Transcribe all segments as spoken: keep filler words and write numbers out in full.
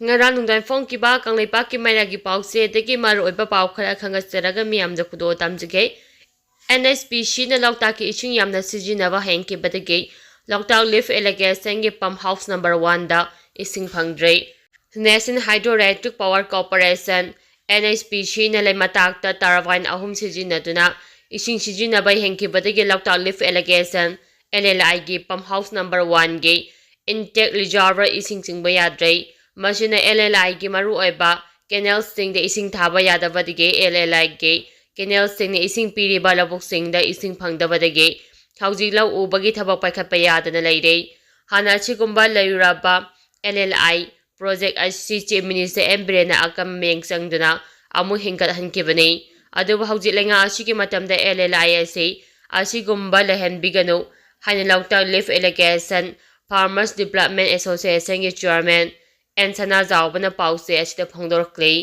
ꯉꯔꯥꯡ ꯅꯨꯡꯗꯥꯡ ꯐꯣꯡꯈꯤꯕ ꯀꯪꯂꯩꯄꯥꯛꯀꯤ ꯃꯩꯔꯥꯒꯤ ꯄꯥꯎꯆꯦꯗꯒꯤ ꯃꯔꯨꯑꯣꯏꯕ ꯄꯥꯎ ꯈꯔ ꯈꯪꯒꯠꯆꯔꯒ ꯃꯤꯌꯥꯝꯗ ꯈꯨꯗꯣꯜ ꯇꯝꯖꯒꯦ꯫ ꯑꯦꯟ ꯑꯩꯆ ꯄꯤ ꯁꯤꯅ ꯂꯣꯛꯇꯥꯛꯀꯤ ꯏꯁꯤꯡ ꯌꯥꯝꯅ ꯁꯤꯖꯤꯟꯅꯕ ꯍꯦꯟꯈꯤꯕꯗꯒꯤ ꯂꯣꯛꯇꯥꯛ ꯂꯤꯐ ꯏꯔꯤꯒꯦꯁꯟꯒꯤ ꯄꯝ ꯍꯥꯎꯁ ꯅꯝꯕꯔ ꯋꯥꯟꯗ ꯏꯁꯤꯡ ꯐꯪꯗ꯭ꯔꯦ꯫ National Hydroelectric Power Corporation, N H P Cꯅ ꯂꯩꯃꯇꯥꯛꯇ ꯇꯔꯕꯥꯏꯟ ꯑꯍꯨꯝ ꯁꯤꯖꯤꯟꯅꯗꯨꯅ ꯏꯁꯤꯡ ꯁꯤꯖꯤꯟꯅꯕ ꯍꯦꯟꯈꯤꯕꯗꯒꯤ Loktak lift irrigation, L L I, ꯒꯤ ꯄꯝ ꯍꯥꯎꯁ ꯅꯝꯕꯔ ꯋꯥꯟꯒꯤ ꯏꯟꯇꯦꯛ ꯔꯤꯖꯥꯔꯚꯔ ꯏꯁꯤꯡ ꯆꯤꯡꯕ ꯌꯥꯗ꯭ꯔꯦ꯫ ꯃꯁꯤꯅ L L I ꯒꯤ ꯃꯔꯨꯑꯣꯏꯕ ꯀꯦꯅꯦꯜꯁꯤꯡꯗ ꯏꯁꯤꯡ ꯊꯥꯕ ꯌꯥꯗꯕꯗꯒꯤ L L I ꯒꯤ ꯀꯦꯅꯦꯜꯁꯤꯡꯅ ꯏꯁꯤꯡ ꯄꯤꯔꯤꯕ ꯂꯧꯕꯨꯛꯁꯤꯡꯗ ꯏꯁꯤꯡ ꯐꯪꯗꯕꯗꯒꯤ ꯍꯧꯖꯤꯛ ꯂꯧ ꯎꯕꯒꯤ ꯊꯕꯛ ꯄꯥꯏꯈꯠꯄ ꯌꯥꯗꯅ ꯂꯩꯔꯦ꯫ ꯍꯥꯟꯅ ꯑꯁꯤꯒꯨꯝꯕ ꯂꯩꯔꯨꯔꯕ L L I ꯄ꯭ꯔꯣꯖꯦꯛ ꯑꯁꯤ ꯆꯤꯐ ꯃꯤꯅꯤꯁꯇꯔ ꯑꯦꯟ ꯕꯤꯔꯦꯟꯅ ꯑꯀꯟꯕ ꯃꯤꯠꯌꯦꯡ ꯆꯪꯗꯨꯅ ꯑꯃꯨꯛ ꯍꯤꯡꯒꯠꯍꯟꯈꯤꯕꯅꯤ꯫ ꯑꯗꯨꯕꯨ ꯍꯧꯖꯤꯛ ꯂꯩꯉꯥꯛ ꯑꯁꯤꯒꯤ ꯃꯇꯝꯗ L L I ꯑꯁꯤ ꯑꯁꯤꯒꯨꯝꯕ ꯂꯩꯍꯟꯕꯤꯒꯅꯨ ꯍꯥꯏꯅ Loktak lift irrigation farmers development ꯑꯦꯁꯣꯁꯤꯌꯦꯁꯟꯒꯤ ꯆꯤꯌꯔꯃꯦꯟ ꯑꯦꯟ ꯁꯅꯥꯖꯥꯎꯕꯅ ꯄꯥꯎꯆꯦ ꯑꯁꯤꯗ ꯐꯣꯡꯗꯣꯔꯛꯂꯤ꯫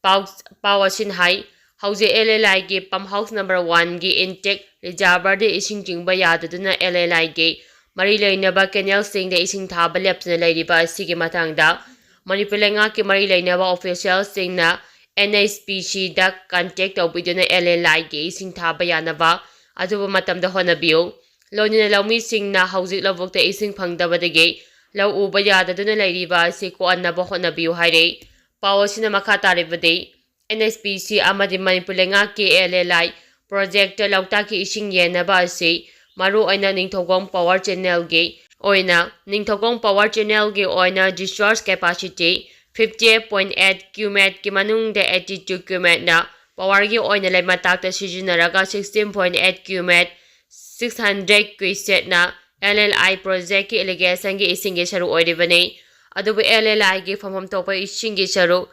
ꯄꯥꯎ, ꯄꯥꯎ ꯑꯁꯤꯅ ꯍꯥꯏ, ꯍꯧꯖꯤꯛ L L I ꯒꯤ ꯄꯝ ꯍꯥꯎꯁ ꯅꯝꯕꯔ ꯋꯥꯟꯒꯤ ꯏꯟꯇꯦꯛ ꯔꯤꯖꯥꯔꯚꯔꯗ ꯏꯁꯤꯡ ꯆꯤꯡꯕ ꯌꯥꯗꯗꯨꯅ L L I ꯒꯤ ꯃꯔꯤ ꯂꯩꯅꯕ ꯀꯦꯅꯦꯜꯁꯤꯡꯗ ꯏꯁꯤꯡ ꯊꯥꯕ ꯂꯦꯞꯇꯅ ꯂꯩꯔꯤꯕ ꯑꯁꯤꯒꯤ ꯃꯇꯥꯡꯗ ꯃꯅꯤꯄꯨꯔ ꯂꯩꯉꯥꯛꯀꯤ ꯃꯔꯤ ꯂꯩꯅꯕ ꯑꯣꯐꯤꯁꯤꯌꯦꯜꯁꯤꯡꯅ N H P Cꯗ ꯀꯟꯇꯦꯛ ꯇꯧꯕꯤꯗꯨꯅ L L I ꯒꯤ ꯏꯁꯤꯡ ꯊꯥꯕ ꯌꯥꯅꯕ ꯑꯊꯨꯕ ꯃꯇꯝꯗ ꯍꯣꯠꯅꯕꯤꯌꯨ꯫ ꯂꯣꯏꯅꯅ ꯂꯧꯃꯤꯁꯤꯡꯅ ꯍꯧꯖꯤꯛ ꯂꯧꯕꯨꯛꯇ ꯏꯁꯤꯡ ꯐꯪꯗꯕꯗꯒꯤ ꯂꯧ ꯎꯕ ꯌꯥꯗꯗꯨꯅ ꯂꯩꯔꯤꯕ ꯑꯁꯤ ꯀꯣꯛꯍꯟꯅꯕ ꯍꯣꯠꯅꯕꯤꯌꯨ ꯍꯥꯏꯔꯤ꯫ ꯄꯥꯎ ꯑꯁꯤꯅ ꯃꯈꯥ ꯇꯥꯔꯤꯕꯗꯤ, N H P C ꯑꯃꯗꯤ ꯃꯅꯤꯄꯨꯔ ꯂꯩꯉꯥꯛꯀꯤ L L I ꯄ꯭ꯔꯣꯖꯦꯛꯇ ꯂꯣꯛꯇꯥꯛꯀꯤ ꯏꯁꯤꯡ ꯌꯦꯟꯅꯕ ꯑꯁꯤ ꯃꯔꯨꯑꯣꯏꯅ ꯅꯤꯡꯊꯧꯈꯣꯡ ꯄꯋꯥꯔ ꯆꯦꯅꯦꯜꯒꯤ ꯑꯣꯏꯅ, ꯅꯤꯡꯊꯧꯈꯣꯡ ꯄꯋꯥꯔ ꯆꯦꯅꯦꯜꯒꯤ ꯑꯣꯏꯅ discharge capacity fifty eight point eight cubic meterꯀꯤ ꯃꯅꯨꯡꯗ eighty two cubic meterꯅ ꯄꯋꯥꯔꯒꯤ ꯑꯣꯏꯅ ꯂꯩꯃꯇꯥꯛꯇ ꯁꯤꯖꯤꯟꯅꯔꯒ sixteen point eight cubic meter, six hundred cubic feetꯅ L L I ꯄ꯭ꯔꯣꯖꯦꯛꯀꯤ ꯏꯔꯤꯒꯦꯁꯟꯒꯤ ꯏꯁꯤꯡꯒꯤ ꯁꯔꯨꯛ ꯑꯣꯏꯔꯤꯕꯅꯤ꯫ ꯑꯗꯨꯕꯨ L L Iꯒꯤ ꯐꯪꯐꯝ ꯊꯣꯛꯄ ꯏꯁꯤꯡꯒꯤ ꯁꯔꯨꯛ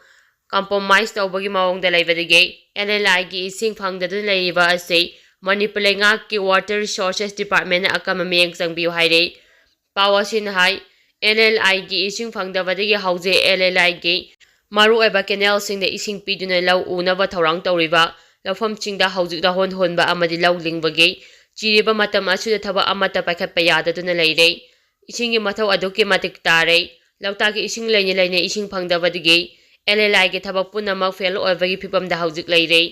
ꯀꯝꯄ꯭ꯔꯣꯃꯥꯏꯖ ꯇꯧꯕꯒꯤ ꯃꯑꯣꯡꯗ ꯂꯩꯕꯗꯒꯤ L L Iꯒꯤ ꯏꯁꯤꯡ ꯐꯪꯗꯗꯨꯅ ꯂꯩꯔꯤꯕ ꯑꯁꯤ ꯃꯅꯤꯄꯨꯔ ꯂꯩꯉꯥꯛꯀꯤ Water Resources Departmentꯅ ꯑꯀꯟꯕ ꯃꯤꯠꯌꯦꯡ ꯆꯪꯕꯤꯌꯨ ꯍꯥꯏꯔꯤ꯫ ꯄꯥꯎ ꯑꯁꯤꯅ ꯍꯥꯏ, L L Iꯒꯤ ꯏꯁꯤꯡ ꯐꯪꯗꯕꯗꯒꯤ ꯍꯧꯖꯤꯛ L L Iꯒꯤ ꯃꯔꯨꯑꯣꯏꯕ ꯀꯦꯅꯦꯜꯁꯤꯡꯗ ꯏꯁꯤꯡ ꯄꯤꯗꯨꯅ ꯂꯧ ꯎꯅꯕ ꯊꯧꯔꯥꯡ ꯇꯧꯔꯤꯕ ꯂꯧꯐꯝꯁꯤꯡꯗ ꯍꯧꯖꯤꯛ ꯂꯧꯍꯣꯟ ꯍꯨꯟꯕ ꯑꯃꯗꯤ ꯂꯧ ꯂꯤꯡꯕꯒꯤ ꯆꯤꯔꯤꯕ ꯃꯇꯝ ꯑꯁꯤꯗ ꯊꯕꯛ ꯑꯃꯠꯇ ꯄꯥꯏꯈꯠꯄ ꯌꯥꯗꯗꯨꯅ ꯂꯩꯔꯦ꯫ ꯏꯁꯤꯡꯒꯤ ꯃꯊꯧ ꯑꯗꯨꯛꯀꯤ ꯃꯇꯤꯛ ꯇꯥꯔꯦ꯫ ꯂꯣꯛꯇꯥꯛꯀꯤ ꯏꯁꯤꯡ ꯂꯩꯅ ꯂꯩꯅ ꯏꯁꯤꯡ ꯐꯪꯗꯕꯗꯒꯤ ꯑꯦꯜ ꯑꯦꯜ ꯑꯥꯏꯒꯤ ꯊꯕꯛ ꯄꯨꯝꯅꯃꯛ ꯐꯦꯜ ꯑꯣꯏꯕꯒꯤ ꯐꯤꯕꯝꯗ ꯍꯧꯖꯤꯛ ꯂꯩꯔꯦ꯫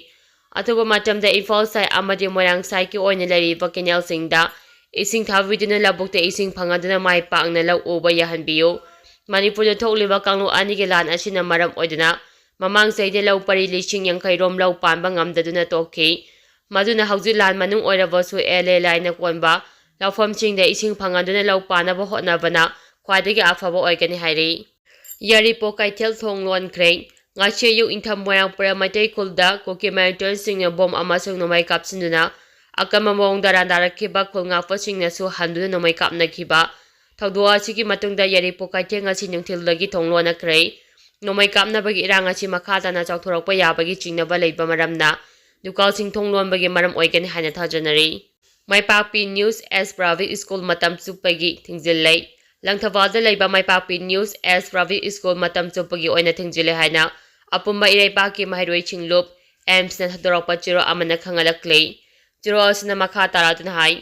ꯑꯊꯨꯕ ꯃꯇꯝꯗ ꯏꯝꯐꯥꯜ ꯁꯥꯏ ꯑꯃꯗꯤ ꯃꯣꯏꯔꯥꯡ ꯁꯥꯏꯒꯤ ꯑꯣꯏꯅ ꯂꯩꯔꯤꯕ ꯀꯦꯅꯦꯜꯁꯤꯡꯗ ꯏꯁꯤꯡ ꯊꯥꯕꯤꯗꯨꯅ ꯂꯧꯕꯨꯛꯇ ꯏꯁꯤꯡ ꯐꯪꯍꯟꯗꯨꯅ ꯃꯥꯏ ꯄꯥꯛꯅ ꯂꯧ ꯎꯕ ꯌꯥꯍꯟꯕꯤꯌꯨ꯫ ꯃꯅꯤꯄꯨꯔꯗ ꯊꯣꯛꯂꯤꯕ ꯀꯥꯡꯂꯨꯞ ꯑꯅꯤꯒꯤ ꯂꯥꯟ ꯑꯁꯤꯅ ꯃꯔꯝ ꯑꯣꯏꯗꯨꯅ ꯃꯃꯥꯡ ꯆꯍꯤꯗ ꯂꯧ ꯄꯔꯤ ꯂꯤꯁꯤꯡ ꯌꯥꯡꯈꯩ ꯔꯣꯝ ꯂꯧ ꯄꯥꯟꯕ ꯉꯝꯗꯗꯨꯅ ꯇꯣꯛꯈꯤ꯫ ꯃꯗꯨꯅ ꯍꯧꯖꯤꯛ ꯂꯥꯟ ꯃꯅꯨꯡ ꯑꯣꯏꯔꯕꯁꯨ ꯑꯦꯜ ꯑꯦꯜ ꯑꯥꯏꯅ ꯀꯣꯟꯕ ꯂꯧꯐꯝꯁꯤꯡꯗ ꯏꯁꯤꯡ ꯐꯪꯍꯟꯗꯨꯅ ꯂꯧ ꯄꯥꯟꯅꯕ ꯍꯣꯠꯅꯕꯅ ꯈ꯭ꯋꯥꯏꯗꯒꯤ ꯑꯐꯕ ꯑꯣꯏꯒꯅꯤ ꯍꯥꯏꯔꯤ꯫ ꯌꯥꯏꯔꯤꯄꯣꯛ ꯀꯩꯊꯦꯜ ꯊꯣꯡ ꯂꯣꯟꯈ꯭ꯔꯦ꯫ ꯉꯁꯤ ꯑꯌꯨꯛ ꯏꯪꯊꯝ ꯃꯣꯏꯔꯥꯡꯄꯨꯔꯦꯜ ꯃꯩꯇꯩ ꯈꯨꯜꯗ ꯀꯨꯀꯤ ꯃꯤꯂꯤꯇꯦꯟꯁꯤꯡꯅ ꯕꯣꯝ ꯑꯃꯁꯨꯡ ꯅꯣꯡꯃꯩ ꯀꯥꯞꯁꯤꯟꯗꯨꯅ ꯑꯀꯟꯕ ꯃꯑꯣꯡꯗ ꯂꯥꯟꯗꯥꯔꯛꯈꯤꯕ ꯈꯨꯜ ꯉꯥꯛꯄꯁꯤꯡꯅꯁꯨ ꯍꯟꯗꯨꯅ ꯅꯣꯡꯃꯩ ꯀꯥꯞꯅꯈꯤꯕ ꯊꯧꯗꯣꯛ ꯑꯁꯤꯒꯤ ꯃꯇꯨꯡꯗ ꯌꯥꯏꯔꯤꯄꯣꯛ ꯀꯩꯊꯦꯜ ꯉꯁꯤ ꯅꯨꯡꯊꯤꯜꯗꯒꯤ ꯊꯣꯡ ꯂꯣꯟꯅꯈ꯭ꯔꯦ꯫ ꯅꯣꯡꯃꯩ ꯀꯥꯞꯅꯕꯒꯤ ꯏꯔꯥꯡ ꯑꯁꯤ ꯃꯈꯥ ꯇꯥꯅ ꯆꯥꯎꯊꯣꯔꯛꯄ ꯌꯥꯕꯒꯤ ꯆꯤꯡꯅꯕ ꯂꯩꯕ ꯃꯔꯝꯅ ꯗꯨꯀꯥꯟꯁꯤꯡ ꯊꯣꯡ ꯂꯣꯟꯕꯒꯤ ꯃꯔꯝ ꯑꯣꯏꯒꯅꯤ ꯍꯥꯏꯅ ꯊꯥꯖꯅꯔꯤ꯫ ꯃꯥꯏꯄꯥꯛꯄꯤ ꯅ꯭ꯌꯨꯁ ꯑꯦꯁ ꯄ꯭ꯔꯥꯏꯚꯦꯠ ꯁ꯭ꯀꯨꯜ ꯃꯇꯝ ꯆꯨꯞꯄꯒꯤ ꯊꯤꯡꯖꯤꯜꯂꯦ꯫ ꯂꯪꯊꯕꯥꯜꯗ ꯂꯩꯕ ꯃꯥꯏꯄꯥꯛꯄꯤ ꯅ꯭ꯌꯨꯁ ꯑꯦꯁ ꯄ꯭ꯔꯥꯏꯚꯦꯠ ꯁ꯭ꯀꯨꯜ ꯃꯇꯝ ꯆꯨꯞꯄꯒꯤ ꯑꯣꯏꯅ ꯊꯤꯡꯖꯤꯜꯂꯦ ꯍꯥꯏꯅ ꯑꯄꯨꯟꯕ ꯏꯔꯩꯄꯥꯛꯀꯤ ꯃꯍꯩꯔꯣꯏꯁꯤꯡ ꯂꯨꯞ ꯑꯦꯝꯁꯅ ꯊꯥꯗꯣꯔꯛꯄ ꯆꯦꯔꯣꯜ ꯑꯃꯅ ꯈꯪꯍꯜꯂꯛꯂꯦ꯫ ꯆꯦꯔꯣꯜ ꯑꯁꯤꯅ ꯃꯈꯥ ꯇꯥꯔꯗꯨꯅ ꯍꯥꯏ,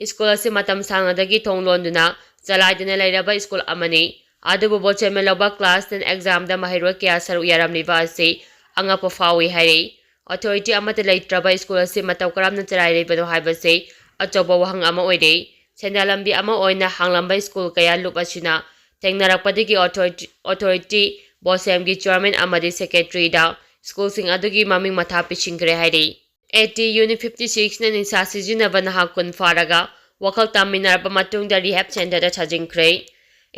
ꯁ꯭ꯀꯨꯜ ꯑꯁꯤ ꯃꯇꯝ ꯁꯥꯡꯅꯗꯒꯤ ꯊꯣꯡ ꯂꯣꯟꯗꯨꯅ ꯆꯂꯥꯏꯗꯨꯅ ꯂꯩꯔꯕ ꯁ꯭ꯀꯨꯜ ꯑꯃꯅꯤ꯫ ꯑꯗꯨꯕꯨ ꯕꯣꯠꯁꯦꯝꯅ ꯂꯧꯕ ꯀ꯭ꯂꯥꯁ ꯇꯦꯟ ꯑꯦꯛꯖꯥꯝꯗ ꯃꯍꯩꯔꯣꯏ ꯀꯌꯥ ꯁꯔꯨꯛ ꯌꯥꯔꯝꯂꯤꯕ ꯑꯁꯤ ꯑꯉꯛꯄ ꯐꯥꯎꯏ ꯍꯥꯏꯔꯤ꯫ ꯑꯣꯊꯣꯔꯤꯇꯤ ꯑꯃꯠꯇ ꯂꯩꯇ꯭ꯔꯕ ꯁ꯭ꯀꯨꯜ ꯑꯁꯤ ꯃꯇꯧ ꯀꯔꯝꯅ ꯆꯂꯥꯏꯔꯤꯕꯅꯣ ꯍꯥꯏꯕꯁꯤ ꯑꯆꯧꯕ ꯋꯥꯍꯪ ꯑꯃ ꯑꯣꯏꯔꯤ꯫ ꯁꯦꯟꯗꯥꯟ ꯂꯝꯕꯤ ꯑꯃ ꯑꯣꯏꯅ ꯍꯥꯡꯂꯝꯕ ꯁ꯭ꯀꯨꯜ ꯀꯌꯥ ꯂꯨꯞ ꯑꯁꯤꯅ ꯊꯦꯡꯅꯔꯛꯄꯗꯒꯤ ꯑꯣꯊꯣꯔꯤꯇꯤ, ꯑꯣꯊꯣꯔꯤꯇꯤ ꯕꯣꯁꯦꯝꯒꯤ ꯆꯤꯌꯔꯃꯦꯟ ꯑꯃꯗꯤ ꯁꯦꯀ꯭ꯔꯦꯇꯔꯤꯗ ꯁ꯭ꯀꯨꯜꯁꯤꯡ ꯑꯗꯨꯒꯤ ꯃꯃꯤꯡ ꯃꯊꯥ ꯄꯤꯁꯤꯟꯈ꯭ꯔꯦ ꯍꯥꯏꯔꯤ꯫ ꯑꯦ ꯇꯤ ꯌꯨꯅꯤꯠ ꯐꯤꯐꯇꯤ ꯁꯤꯛꯁꯅ ꯅꯤꯁꯥ ꯁꯤꯖꯤꯟꯅꯕ ꯅꯍꯥ ꯀꯨꯟ ꯐꯥꯔꯒ ꯋꯥꯈꯜ ꯇꯥꯃꯤꯟꯅꯔꯕ ꯃꯇꯨꯡꯗ ꯔꯤꯍꯦꯕ ꯁꯦꯟꯇꯔꯗ ꯊꯥꯖꯤꯟꯈ꯭ꯔꯦ꯫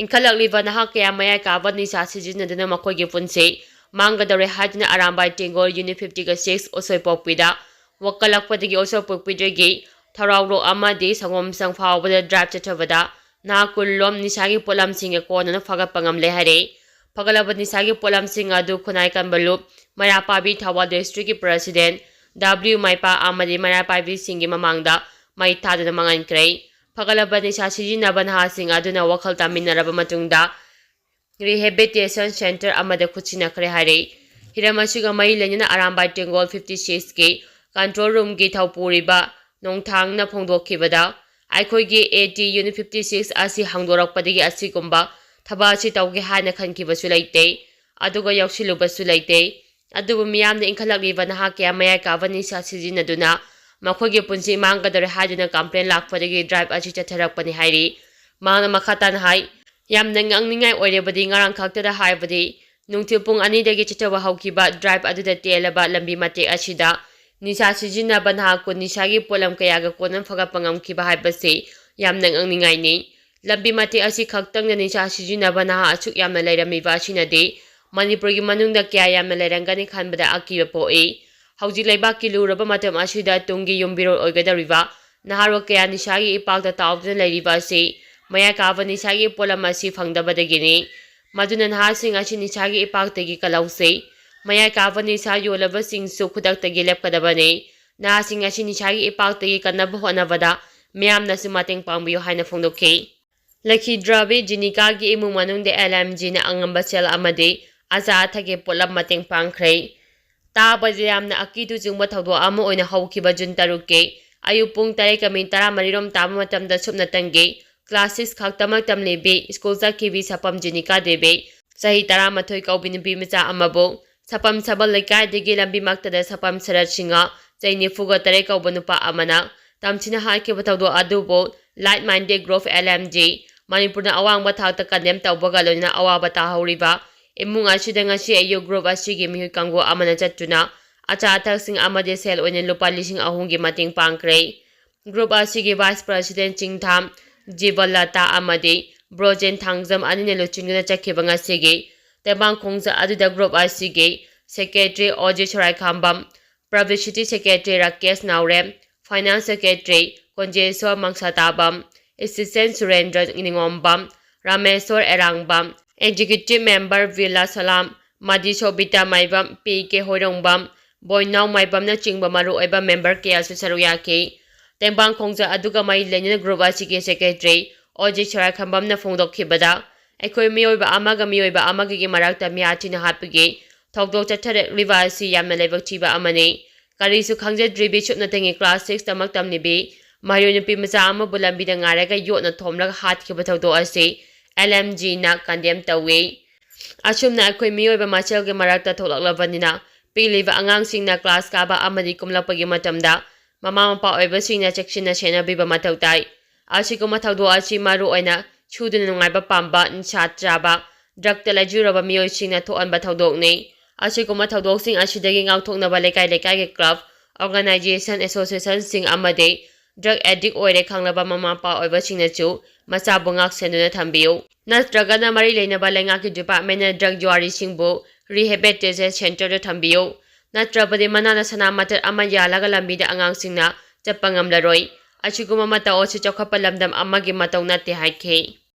ꯏꯟꯈꯠꯂꯛꯂꯤꯕ ꯅꯍꯥ ꯀꯌꯥ ꯃꯌꯥꯏ ꯀꯥꯕ ꯅꯤꯁꯥ ꯁꯤꯖꯤꯟꯅꯗꯨꯅ ꯃꯈꯣꯏꯒꯤ ꯄꯨꯟꯁꯤ ꯃꯥꯡꯒꯗꯧꯔꯦ ꯍꯥꯏꯗꯨꯅ ꯑꯔꯥꯝꯕꯥꯏ ꯇꯦꯡꯒꯣꯜ ꯌꯨꯅꯤꯠ ꯐꯤꯐꯇꯤꯒ ꯁꯤꯛꯁ ꯎꯁꯣꯏꯄꯣꯛꯄꯤꯗ ꯋꯥꯀꯠꯂꯛꯄꯗꯒꯤ ꯎꯁꯣꯏꯄꯣꯛꯄꯤꯗꯒꯤ ꯊꯧꯔꯥꯎꯔꯣꯛ ꯑꯃꯗꯤ ꯁꯪꯒꯣꯝꯁꯪ ꯐꯥꯎꯕꯗ ꯗ꯭ꯔꯥꯏꯕ ꯆꯠꯊꯕꯗ ꯅꯍꯥ ꯀꯨꯟ ꯂꯣꯝ ꯅꯤꯁꯥꯒꯤ ꯄꯣꯠꯂꯝꯁꯤꯡꯒ ꯀꯣꯟꯅꯅ ꯐꯒꯠꯄ ꯉꯝꯂꯦ ꯍꯥꯏꯔꯦ꯫ ꯐꯒꯠꯂꯕ ꯅꯤꯁꯥꯒꯤ ꯄꯣꯠꯂꯝꯁꯤꯡ ꯑꯗꯨ ꯈꯨꯟꯅꯥꯏ ꯀꯟꯕ ꯂꯨꯞ, ꯃꯩꯔꯥ ꯄꯥꯏꯕꯤ ꯊꯧꯕꯥꯜ ꯗꯤꯁꯇ꯭ꯔꯤꯛꯀꯤ ꯄ꯭ꯔꯁꯤꯗꯦꯟ ꯗꯕ꯭ꯂꯤꯎ ꯃꯩꯄꯥ ꯑꯃꯗꯤ ꯃꯩꯔꯥ ꯄꯥꯏꯕꯤꯁꯤꯡꯒꯤ ꯃꯃꯥꯡꯗ ꯃꯩ ꯊꯥꯗꯨꯅ ꯃꯥꯡꯍꯟꯈ꯭ꯔꯦ꯫ ꯐꯒꯠꯂꯕ ꯅꯤꯁꯥ ꯁꯤꯖꯤꯟꯅꯕ ꯅꯍꯥꯁꯤꯡ ꯑꯗꯨꯅ ꯋꯥꯈꯜ ꯇꯥꯃꯤꯟꯅꯔꯕ ꯃꯇꯨꯡꯗ ꯔꯤꯍꯦꯕꯤꯂꯤꯇꯦꯁꯟ ꯁꯦꯟꯇꯔ ꯑꯃꯗ ꯈꯨꯠꯁꯤꯟꯅꯈ꯭ꯔꯦ ꯍꯥꯏꯔꯤ꯫ ꯍꯤꯔꯝ ꯑꯁꯤꯒ ꯃꯔꯤ ꯂꯩꯅꯅ ꯑꯔꯥꯝꯕꯥꯏ ꯇꯦꯡꯒꯣꯜ ꯐꯤꯐꯇꯤ ꯁꯤꯛꯁꯀꯤ ꯀꯟꯇ꯭ꯔꯣꯜ ꯔꯨꯝꯒꯤ ꯊꯧꯄꯨꯔꯤꯕ ꯅꯣꯡꯊꯥꯡꯅ ꯐꯣꯡꯗꯣꯛꯈꯤꯕꯗ, ꯑꯩꯈꯣꯏꯒꯤ A T unit fifty six ꯑꯁꯤ ꯍꯥꯡꯗꯣꯔꯛꯄꯗꯒꯤ ꯑꯁꯤꯒꯨꯝꯕ ꯊꯕꯛ ꯑꯁꯤ ꯇꯧꯒꯦ ꯍꯥꯏꯅ ꯈꯟꯈꯤꯕꯁꯨ ꯂꯩꯇꯦ, ꯑꯗꯨꯒ ꯌꯥꯎꯁꯤꯜꯂꯨꯕꯁꯨ ꯂꯩꯇꯦ꯫ ꯑꯗꯨꯕꯨ ꯃꯤꯌꯥꯝꯅ ꯏꯟꯈꯠꯂꯛꯂꯤꯕ ꯅꯍꯥ ꯀꯌꯥ ꯃꯌꯥꯏ ꯀꯥꯕ ꯅꯤꯁꯥ ꯁꯤꯖꯤꯟꯅꯗꯨꯅ ꯃꯈꯣꯏꯒꯤ ꯄꯨꯟꯁꯤ ꯃꯥꯡꯒꯗꯧꯔꯦ ꯍꯥꯏꯗꯨꯅ complain ꯂꯥꯛꯄꯗꯒꯤ drive ꯑꯁꯤ ꯆꯠꯊꯔꯛꯄꯅꯤ ꯍꯥꯏꯔꯤ꯫ ꯃꯍꯥꯛꯅ ꯃꯈꯥ ꯇꯥꯅ ꯍꯥꯏ, ꯌꯥꯝꯅ ꯉꯛꯅꯤꯡꯉꯥꯏ ꯑꯣꯏꯔꯕꯗꯤ ꯉꯔꯥꯡ ꯈꯛꯇꯗ ꯍꯥꯏꯕꯗꯤ ꯅꯨꯡꯊꯤꯜ ꯄꯨꯡ ꯑꯅꯤꯗꯒꯤ ꯆꯠꯊꯕ ꯍꯧꯈꯤꯕ drive ꯑꯗꯨꯗ ꯇꯦꯜꯂꯕ ꯂꯝꯕꯤ ꯃꯇꯦꯛ ꯑꯁꯤꯗ ꯅꯤꯁꯥ ꯁꯤꯖꯤꯟꯅꯕ ꯅꯍꯥ ꯀꯨꯟ ꯅꯤꯁꯥꯒꯤ ꯄꯣꯠꯂꯝ ꯀꯌꯥꯒ ꯀꯣꯟꯅ ꯐꯒꯠꯄ ꯉꯝꯈꯤꯕ ꯍꯥꯏꯕꯁꯤ ꯌꯥꯝꯅ ꯉꯛꯅꯤꯡꯉꯥꯏꯅꯤ꯫ ꯂꯝꯕꯤ ꯃꯇꯦꯛ ꯑꯁꯤ ꯈꯛꯇꯪꯗ ꯅꯤꯁꯥ ꯁꯤꯖꯤꯟꯅꯕ ꯅꯍꯥ ꯑꯁꯨꯛ ꯌꯥꯝꯅ ꯂꯩꯔꯝꯃꯤꯕ ꯑꯁꯤꯅꯗꯤ ꯃꯅꯤꯄꯨꯔꯒꯤ ꯃꯅꯨꯡꯗ ꯀꯌꯥ ꯌꯥꯝꯅ ꯂꯩꯔꯝꯒꯅꯤ ꯈꯟꯕꯗ ꯑꯀꯤꯕ ꯄꯣꯛꯏ꯫ ꯍꯧꯖꯤꯛ ꯂꯩꯕꯥꯛꯀꯤ ꯂꯨꯔꯕ ꯃꯇꯝ ꯑꯁꯤꯗ ꯇꯨꯡꯒꯤ ꯌꯨꯝꯕꯤꯔꯣꯜ ꯑꯣꯏꯒꯗꯧꯔꯤꯕ ꯅꯍꯥꯔꯣꯜ ꯀꯌꯥ ꯅꯤꯁꯥꯒꯤ ꯏꯄꯥꯛꯇ ꯇꯥꯎꯗꯨꯅ ꯂꯩꯔꯤꯕ ꯑꯁꯤ ꯃꯌꯥꯏ ꯀꯥꯕ ꯅꯤꯁꯥꯒꯤ ꯄꯣꯠꯂꯝ ꯑꯁꯤ ꯐꯪꯗꯕꯗꯒꯤꯅꯤ꯫ ꯃꯗꯨꯅ ꯅꯍꯥꯁꯤꯡ ꯑꯁꯤ ꯅꯤꯁꯥꯒꯤ ꯏꯄꯥꯛꯇꯒꯤ ꯀꯜꯍꯧꯁꯤ꯫ ꯃꯌꯥꯏ ꯀꯥꯕ ꯅꯤꯁꯥ ꯌꯣꯜꯂꯕꯁꯤꯡꯁꯨ ꯈꯨꯗꯛꯇꯒꯤ ꯂꯦꯞꯀꯗꯕꯅꯤ꯫ ꯅꯍꯥꯁꯤꯡ ꯑꯁꯤ ꯅꯤꯁꯥꯒꯤ ꯏꯄꯥꯛꯇꯒꯤ ꯀꯟꯅꯕ ꯍꯣꯠꯅꯕꯗ ꯃꯤꯌꯥꯝꯅꯁꯨ ꯃꯇꯦꯡ ꯄꯥꯡꯕꯤꯌꯨ ꯍꯥꯏꯅ ꯐꯣꯡꯗꯣꯛꯈꯤ꯫ ꯂꯩꯈꯤꯗ꯭ꯔꯕꯤ ꯖꯤꯅꯤꯀꯥꯒꯤ ꯏꯃꯨꯡ ꯃꯅꯨꯡꯗ ꯑꯦꯜ ꯑꯦꯝ ꯖꯤꯅ ꯑꯉꯝꯕ ꯁꯦꯜ ꯑꯃꯗꯤ ꯑꯆꯥ ꯑꯊꯛꯀꯤ ꯄꯣꯠꯂꯝ ꯃꯇꯦꯡ ꯄꯥꯡꯈ꯭ꯔꯦ꯫ ꯇꯥꯕꯗ ꯌꯥꯝꯅ ꯑꯀꯤꯗꯨ ꯆꯨꯡꯕ ꯊꯧꯗꯣꯛ ꯑꯃ ꯑꯣꯏꯅ ꯍꯧꯈꯤꯕ ꯖꯨꯟ ꯇꯔꯨꯛꯀꯤ ꯑꯌꯨꯛ ꯄꯨꯡ ꯇꯔꯦꯠꯀ ꯃꯤꯅꯤꯠ ꯇꯔꯥꯃꯔꯤꯔꯣꯝ ꯇꯥꯕ ꯃꯇꯝꯗ ꯁꯨꯞꯅꯇꯪꯒꯤ class six ꯈꯛꯇꯃꯛ ꯇꯝꯂꯤꯕꯤ ꯁ꯭ꯀꯨꯜ ꯆꯠꯈꯤꯕꯤ ꯁꯄꯝ ꯖꯤꯅꯤꯀꯥ ꯗꯦꯕꯤ, ꯆꯍꯤ ꯇꯔꯥꯃꯥꯊꯣꯏ ꯀꯧꯕꯤ ꯅꯨꯄꯤ ꯃꯆꯥ ꯑꯃꯕꯨ ꯁꯄꯝ ꯁꯕꯜ ꯂꯩꯀꯥꯏꯗꯒꯤ ꯂꯝꯕꯤ ꯃꯛꯇꯗ ꯁꯄꯝ ꯁꯔꯠ ꯁꯤꯡꯍ, ꯆꯍꯤ ꯅꯤꯐꯨꯒ ꯇꯔꯦꯠ ꯀꯧꯕ ꯅꯨꯄꯥ ꯑꯃꯅ ꯇꯝꯊꯤꯅ ꯍꯥꯠꯈꯤꯕ ꯊꯧꯗꯣꯛ ꯑꯗꯨꯕꯨ Like Minded Group, L M G, ꯃꯅꯤꯄꯨꯔꯅ ꯑꯋꯥꯡꯕ ꯊꯥꯛꯇ condemn ꯇꯧꯕꯒ ꯂꯣꯏꯅꯅ ꯑꯋꯥꯕ ꯇꯥꯍꯧꯔꯤꯕ ꯏꯃꯨꯡ ꯑꯁꯤꯗ ꯉꯁꯤ ꯑꯌꯨꯛ group ꯑꯁꯤꯒꯤ ꯃꯤꯍꯨꯠ ꯀꯥꯡꯕꯨ ꯑꯃꯅ ꯆꯠꯇꯨꯅ ꯑꯆꯥ ꯑꯊꯛꯁꯤꯡ ꯑꯃꯗꯤ ꯁꯦꯜ ꯑꯣꯏꯅ ꯂꯨꯄꯥ ꯂꯤꯁꯤꯡ ꯑꯍꯨꯝꯒꯤ ꯃꯇꯦꯡ ꯄꯥꯡꯈ꯭ꯔꯦ꯫ Group ꯑꯁꯤꯒꯤ vice president ꯆꯤꯡꯊꯥꯝ ꯖꯤꯕꯂꯇꯥ ꯑꯃꯗꯤ ꯕ꯭ꯔꯣꯖꯦꯟ ꯊꯥꯡꯖꯝ ꯑꯅꯤꯅ ꯂꯨꯆꯤꯡꯗꯨꯅ ꯆꯠꯈꯤꯕ ꯉꯁꯤꯒꯤ ꯇꯦꯡꯕꯥꯡ ꯈꯣꯡꯖꯠ ꯑꯗꯨꯗ group ꯑꯁꯤꯒꯤ secretary ꯑꯣꯖꯦ ꯁꯣꯔꯥꯏꯈꯥꯝꯕꯝ, publicity secretary ꯔꯥꯀꯦꯁ ꯅꯥꯎꯔꯦꯝ, finance secretary ꯀꯣꯟꯖꯦꯁꯣꯔ ꯃꯪꯁꯥꯇꯥꯕꯝ, assistant ꯁꯨꯔꯦꯟꯗ꯭ꯔ ꯅꯤꯉꯣꯝꯕꯝ, Rameshwor ꯑꯦꯔꯥꯡꯕꯝ, executive member Birla ꯁꯂꯥꯝ, ꯃꯥꯗꯤ ꯁꯣꯕꯤꯇꯥ ꯃꯥꯏꯕꯝ, ꯄꯤ ꯀꯦ ꯍꯣꯏꯔꯣꯡꯕꯝ, ꯕꯣꯏꯅꯥꯎ ꯃꯥꯏꯕꯝꯅꯆꯤꯡꯕ ꯃꯔꯨꯑꯣꯏꯕ member ꯀꯌꯥꯁꯨ ꯁꯔꯨꯛ ꯌꯥꯈꯤ꯫ ꯇꯦꯡꯕꯥꯡ ꯈꯣꯡꯖꯠ ꯑꯗꯨꯒ ꯃꯔꯤ ꯂꯩꯅꯅ group ꯑꯁꯤꯒꯤ secretary ꯑꯣꯖꯦ ꯁꯣꯔꯥꯏꯈꯥꯝꯕꯝꯅ ꯐꯣꯡꯗꯣꯛꯈꯤꯕꯗ, ꯑꯩꯈꯣꯏ ꯃꯤꯑꯣꯏꯕ ꯑꯃꯒ ꯃꯤꯑꯣꯏꯕ ꯑꯃꯒꯒꯤ ꯃꯔꯛꯇ ꯃꯤꯍꯥꯠ ꯊꯤꯅ ꯍꯥꯠꯄꯒꯤ ꯊꯧꯗꯣꯛ ꯆꯠꯊꯔꯛꯂꯤꯕ ꯑꯁꯤ ꯌꯥꯝꯅ ꯂꯥꯏꯕꯛ ꯊꯤꯕ ꯑꯃꯅꯤ꯫ ꯀꯔꯤꯁꯨ ꯈꯪꯖꯗ꯭ꯔꯤꯕꯤ ꯁꯨꯞꯅꯇꯪꯒꯤ class six ꯇꯃꯛ ꯇꯝꯂꯤꯕꯤ ꯃꯍꯩꯔꯣꯏ ꯅꯨꯄꯤ ꯃꯆꯥ ꯑꯃꯕꯨ ꯂꯝꯕꯤꯗ ꯉꯥꯏꯔꯒ ꯌꯣꯠꯅ ꯊꯣꯝꯂꯒ ꯍꯥꯠꯈꯤꯕ ꯊꯧꯗꯣꯛ ꯑꯁꯤ ꯑꯦꯜ ꯑꯦꯝ ꯖꯤꯅ condemn ꯇꯧꯏ꯫ ꯑꯁꯨꯝꯅ ꯑꯩꯈꯣꯏ ꯃꯤꯑꯣꯏꯕ ꯃꯁꯦꯜꯒꯤ ꯃꯔꯛꯇ ꯊꯣꯛꯂꯛꯂꯕꯅꯤꯅ, ꯄꯤꯛꯂꯤꯕ ꯑꯉꯥꯡꯁꯤꯡꯅ class ꯀꯥꯕ ꯑꯃꯗꯤ ꯀꯨꯝꯂꯛꯄꯒꯤ ꯃꯇꯝꯗ ꯃꯃꯥ ꯃꯄꯥ ꯑꯣꯏꯕꯁꯤꯡꯅ ꯆꯦꯛꯁꯤꯟꯅ ꯁꯦꯟꯅꯕꯤꯕ ꯃꯊꯧ ꯇꯥꯏ꯫ ꯑꯁꯤꯒꯨꯝꯕ ꯊꯧꯗꯣꯛ ꯑꯁꯤ ꯃꯔꯨ ꯑꯣꯏꯅ ꯁꯨꯗꯨꯅ ꯅꯨꯡꯉꯥꯏꯕ ꯄꯥꯝꯕ, ꯅꯤꯁꯥ ꯆꯥꯕ, drugꯇ ꯂꯥꯏꯆꯨꯔꯕ ꯃꯤꯑꯣꯏꯁꯤꯡꯅ ꯊꯣꯛꯍꯟꯕ ꯊꯧꯗꯣꯛꯅꯤ꯫ ꯑꯁꯤꯒꯨꯝꯕ ꯊꯧꯗꯣꯛꯁꯤꯡ ꯑꯁꯤꯗꯒꯤ ꯉꯥꯛꯊꯣꯛꯅꯕ ꯂꯩꯀꯥꯏ ꯂꯩꯀꯥꯏꯒꯤ club, organization, associationꯁꯤꯡ ꯑꯃꯗꯤ drug addict ꯑꯣꯏꯔꯦ ꯈꯪꯂꯕ ꯃꯃꯥ ꯃꯄꯥ ꯑꯣꯏꯕꯁꯤꯡꯅꯁꯨ ꯃꯆꯥꯕꯨ ꯉꯥꯛ ꯁꯦꯟꯗꯨꯅ ꯊꯝꯕꯤꯌꯨ꯫ ꯅꯠꯇ꯭ꯔꯒꯅ ꯃꯔꯤ ꯂꯩꯅꯕ ꯂꯩꯉꯥꯛꯀꯤ departmentꯅ drug ꯌꯨꯍꯥꯔꯤꯁꯤꯡꯕꯨ rehabilitation centreꯗ ꯊꯝꯕꯤꯌꯨ꯫ ꯅꯠꯇ꯭ꯔꯕꯗꯤ ꯃꯅꯥꯅ ꯁꯅꯥ ꯃꯇꯠ ꯑꯃ ꯌꯥꯜꯂꯒ ꯂꯝꯕꯤꯗ ꯑꯉꯥꯡꯁꯤꯡꯅ ꯆꯠꯄ ꯉꯝꯂꯔꯣꯏ꯫ ꯑꯁꯤꯒꯨꯝꯕ ꯃꯇꯧ ꯑꯁꯤ ꯆꯥꯎꯈꯠꯄ ꯂꯝꯗꯝ ꯑꯃꯒꯤ ꯃꯇꯧ ꯅꯠꯇꯦ ꯍꯥꯏꯈꯤ꯫